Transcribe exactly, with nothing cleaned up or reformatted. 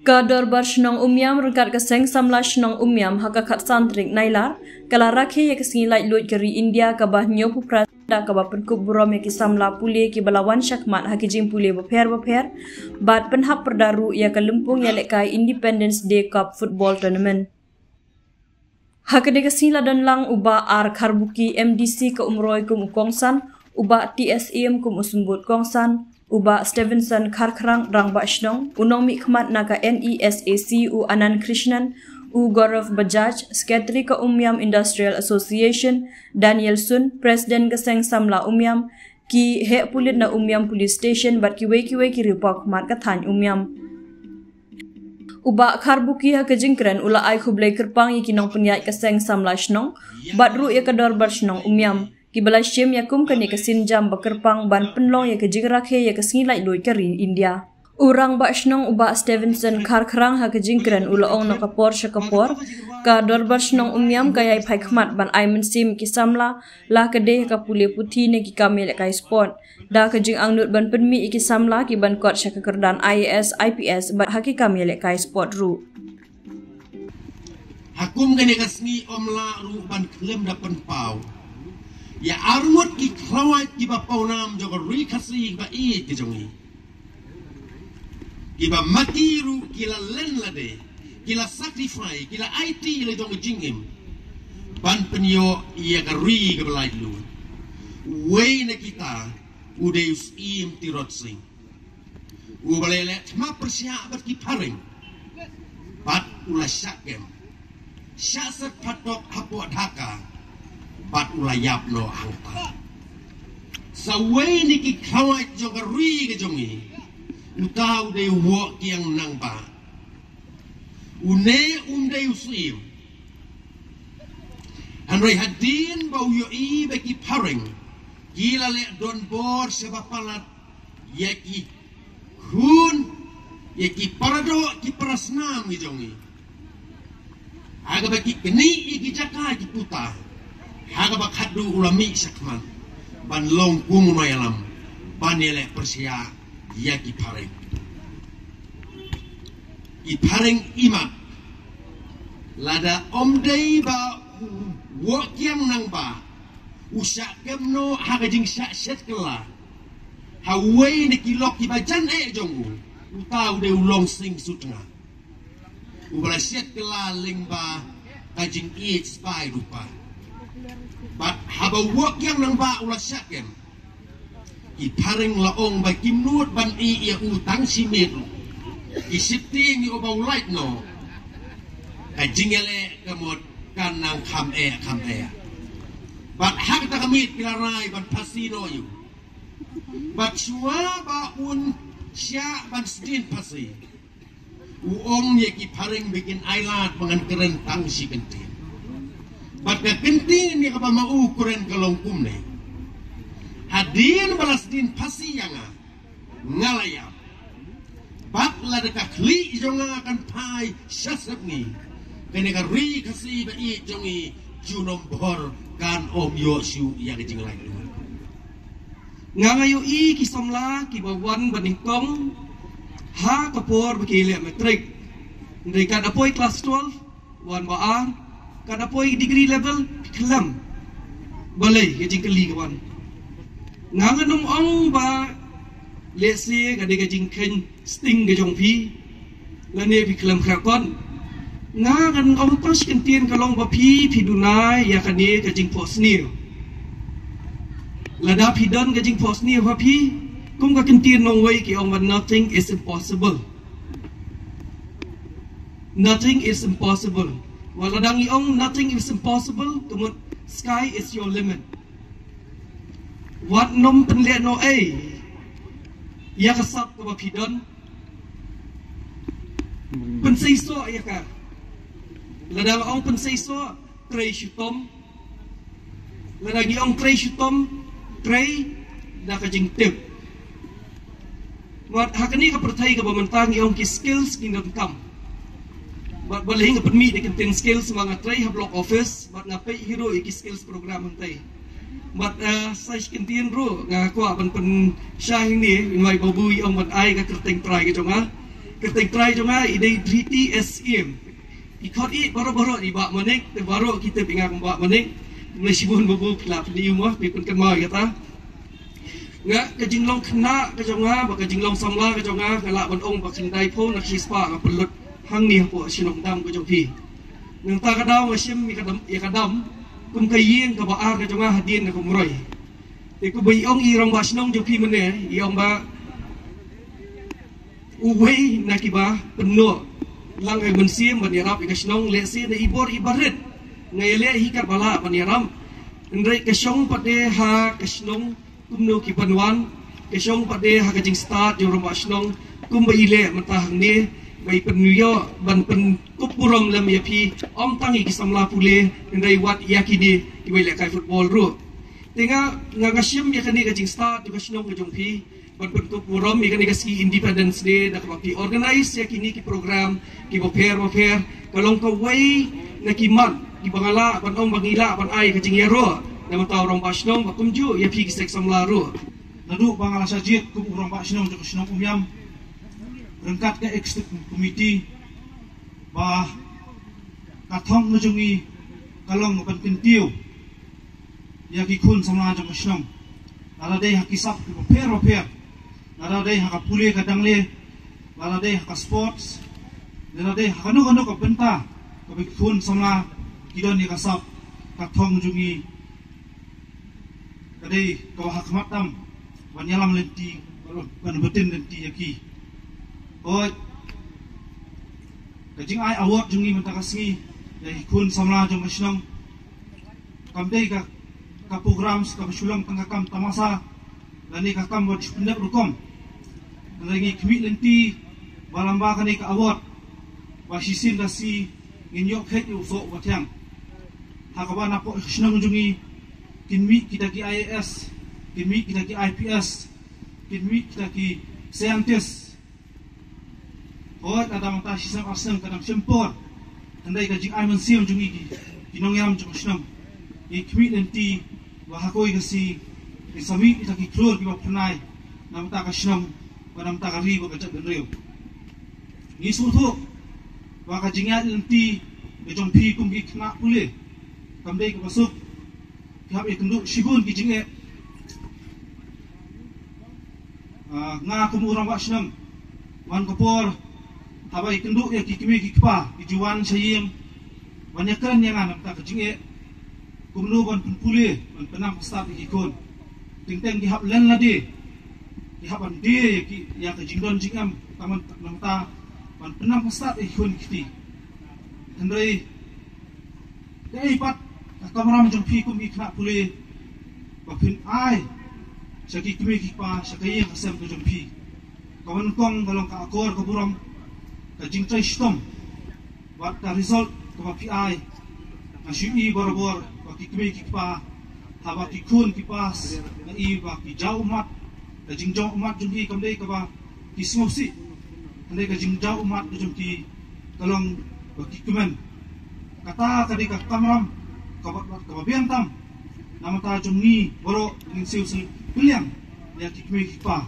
Ka Dorbar Shnong Umiam ryngkat ka Seng Samla Shnong Umiam ha ka khatsan tarik Nailar ka la rakhe ïa ka sngi laitluid ka ri India kaba hynñiewphew phra da kaba pynkup burom ïa ki samla pule kiba la wan shakhmat ha ki jingpule bapher bapher bad pynhap pyrda ruh ïa ka lympung ïalehkai Independence Day Cup Football Tournament. Ha kane ka sngi la don lang u Bah R Kharbuki, M D C ka Umroi kum u kongsan, u Bah T S Im kum u symbud kongsan, u Bah Stevenson Kharkhrang, Rangbah Shnong, u nongmihkhmat na ka N E S A C u Anand Krishnan, u Gaurav Bajaj, Secretary ka Umiam Industrial Association, Daniel Sun, President ka Seng Samla Umiam, ki heh pulit na Umiam Police Station bad kiwei kiwei ki riewpawkhmat ka thaiñ Umiam. U Bah Kharbuki ha ka jingkren u la ai khublei kyrpang ïa ki nongpynïaid ka Seng Samla Shnong bad ruh ïa ka Dorbar Shnong Umiam kiba la shim ïa kum kane ka sienjam ba kyrpang ban pynlong ïa ka jingrakhe ïa ka sngi laitluid ka ri India. U Rangbah Shnong u Bah Stevenson Kharkhrang ha ka jingkren u la ong na ka por sha ka por ka Dorbar Shnong Umiam ka ïai phai khmat ban ai mynsiem ki samla la ka dei ha ka pule puthi ne ki kam ïalehkai sport da ka jingangnud ban pynmih ïa ki samla kiban kot sha ka kyrdan I A S, I P S bad ha ki kam ïalehkai sport ruh. Ha kum kane ka sngi ym lah ruh ban khlem da pynpaw ïa arngut ki khlawait kiba pawnam jong ka ri Khasi ba ïeit ka jong ngi. Kiba ma ki ruh ki la len lade, ki la sacrifice, ki la aiti la jong ka jingim ban pynïoh ïa ka ri kaba laitluid. Uwei na kita u dei u Syiem Tirot Sing uba la ïaleh thma pyrshah bad ki phareng bad u la shah kem, shah set phatok hapoh Dhaka bad u la ïap noh hangta. Sa uwei na ki khlawait jong ka ri ka jong ngi, uta u dei u Woh Kiang Nangbah. Une um dei u syiem. Hynrei hadien ba u ïohi ba ki phareng ki la leh donbor sha ba palat ïa ki khun, ïa ki paradoh, ki parasnam ki jong ngi, ha kaba ki knieh ïa ki jaka ki puta, ha kaba khadduh u la mih shakhmat ban long kum u nongïalam ban ïaleh pyrshah ïa ki phareng. Ki phareng imat, lada ym dei ba u Woh Kiang Nangbah u shah kem noh ha ka jingshah shet kylla ha uwei na ki lok kiba jan eh jong u, uta u dei u Longsing Sutnga uba la shet kylla lyngba ka jingïeit spah rupa. Bad haba u Woh Kiang Nangbah u la shah kem, ki phareng la ong ba kim nud ban ïeh ïa u tang shi miet ruh. Ki sheptieng ïa u ba u lait noh, ka jingïaleh ka mut kan nang kham eh kham eh. Bad ha kata ka miet ki la rai ban phasi noh ïa u. Bad shuwa ba un shah ban sdien phasi, u ong ïa ki phareng ba kin ailad ba ngan kren tang shi kyntien. Bad ka kyntien ïa kaba ma u kren ka long kumne: Hadien ba la sdien phasi ïa nga, nga la ïap. Bad lada ka khlieh jong nga kan phai sha sepngi, kane ka ri Khasi ba ïeit jong ngi junom bhor kan ym ïoh shuh ïa ka jinglait. Nga nga ïohi ki samla kiba wan ba nyngkong ha ka por ba ki leh matric. Hynrei kat da poi klas twelve, wan ba ar, kat da poi degree level, phi khlem. Balei ka jingkylli ka wan. Nga ngan ym ong ba lehse ka dei ka jingkheiñ sting ka jong phi, lane phi khlem khreh kot. Nga ngan ong tang shi kyntien ka long ba phi, phi duna ïa kane ka jingphohsniew. Lada phi don ka jingphohsniew ha phi, kum ka kyntien nongwei ki ong ba nothing is impossible. Nothing is impossible. Wat lada ngi ong nothing is impossible, ka mut sky is your limit. Wat nym pynleh noh ei ïa ka sap kaba phi don. Pynseisoh ïa ka. Lada nga ong pynseisoh, trei shitom. Lada ngi ong trei shitom, trei da ka jingtip. Bad ha kane ka pyrthei kaba mynta ngi ong ki skills ki donkam. Bad balei nga pynmih da ka kyntien skills, ma nga trei ha block office bad nga peit hi ruh ïa ki skills program hangtei. Bad sa shi kyntien ruh nga kwah ban pynshai hangne, nga ai ba u Babu u ong ban ai ka kyrteng trai ka jong nga. Ka teng trai jong nga i dei Driti S M. I khot i baroh baroh i Bah Manik, te baroh kita pynga Bah Manik. Mlei shibun babu pila pynïu mo, pi pynkynmaw ïa kata. Nga ka jinglong khynnah ka jong nga, ba ka jinglong samla ka jong nga, ka lah ban ong ba khyndai phew na shispah nga pynlut hangne hapoh shnong dam ka jong phi. Nangta ka daw nga shim ïa ka dam, ïa ka dam, kum ka ïing kaba ar ka jong nga hadien na ka Umroi. Te kumba i ong i rangbah shnong jong phi mynne, i ong ba uwei na kiba pynnoh lang ai mynsiem ban ïarap ïa ka shnong, lehse na i bor i barit nga ïaleh hi katba lah ban ïarap. Hynrei ka shong pat de ha ka shnong kumno ki pynwan, ka shong pat de ha ka jingstad jong rangbah shnong kumba i leh mynta hangne, ba i pynïoh ban pynkup burom lem ïa phi, ym tang ïa ki samla pule, hynrei wat ïa kine kiba ïalehkai football ruh. Te nga, nga, nga shim ïa kane ka jingstad jong ka shnong ka jong phi ban pynkup burom ïa kane ka sngi Independence Day da kaba phi organise ïa kine ki program kiba pher ba pher. Ka long kawei na ki mat kiba nga lah ban ong ba ngi lah ban ai ka jingïaroh na bynta u rangbah shnong, ba kumjuh ïa phi ki seng samla ruh. Naduh ba nga la shah jied kum u rangbah shnong jong ka shnong Umiam, ryngkat ka executive committee, ba ka thong ka jong ngi ka long ban kyntiew ïa ki khun samla jong ka shnong, lada dei ha ki sap kiba pher ba pher, lada dei ha ka pule ka dangle, lada dei ha ka sports, lada dei ha kano kano ka bynta kaba ki khun samla ki don ïa ka sap, ka thong jong ngi ka dei kaba ha khmat tam ban ïalam lynti, ban btin lynti ïa ki. Hooid, ka jingai award jong ngi mynta ka sngi ïa ki khun samla jong ka shnong kam dei ka, ka program kaba shu long tang ka kam tamasa lane ka kam ba shu pyndep rukom. Hynrei ngi khmih lynti ba lyngba kane ka award, ba shisien da shi ngin ïoh khet ïa u soh uba thiang, ha kaba napoh shnong jong ngi kin mih kita ki I A S, kin mih kita ki I P S, kin mih kita ki scientist. Hooid, lada mynta shisnem arsnem ka dang shim por, hynrei ka jingai mynsiem jong ngi ki, ki nongïalam jong ka shnong, ngi khmih lynti ba ha kawei ka sngi ngin sa mih kita ki klur kiba phyrnai na bynta ka shnong, ba na bynta ka ri bad ka jaitbynriew. Ngi sngewthuh ba ka jingïaid lynti ka jong phi kum ki khynnah pule kam dei kaba suk. Ki hap ïakynduh shibun ki jingeh. Ah, nga kum u rangbah shnong, man ka por haba ïakynduh ïa ki kmie ki kpa ki ju wan sha ïing ban ïakren ïa nga na bynta ka jingeh kumno ban pynpule, ban pynnang pynstad ïa ki khun. Teng teng ki hap len lade, ki hap ban die ïa ki, ïa ka jingdon jingem, tang ban, na bynta ban pynnang pynstad ïa ki khun ki kti. Hynrei kaei pat ka kamram jong phi kum ki khynnah pule ba phin ai sha ki kmie ki kpa, sha ka ïing ka sem ka jong phi? Kaba nyngkong ka long ka akor ka burom, ka jingtrei shitom bad ka result kaba phi ai. Nga shu i barabor ba ki kmie ki kpa, haba ki khun ki pass, nga i ba ki jaw ummat. Ka jingjawummat jong ki kam dei kaba ki sngewsih, hynrei ka jingjaw ummat ka jong ki ka long ba ki kmen. Kata ka dei ka kamram kaba, kaba biang tam. Na bynta jong ngi baroh ngin siew siew pynliang ïa ki kmie ki kpa.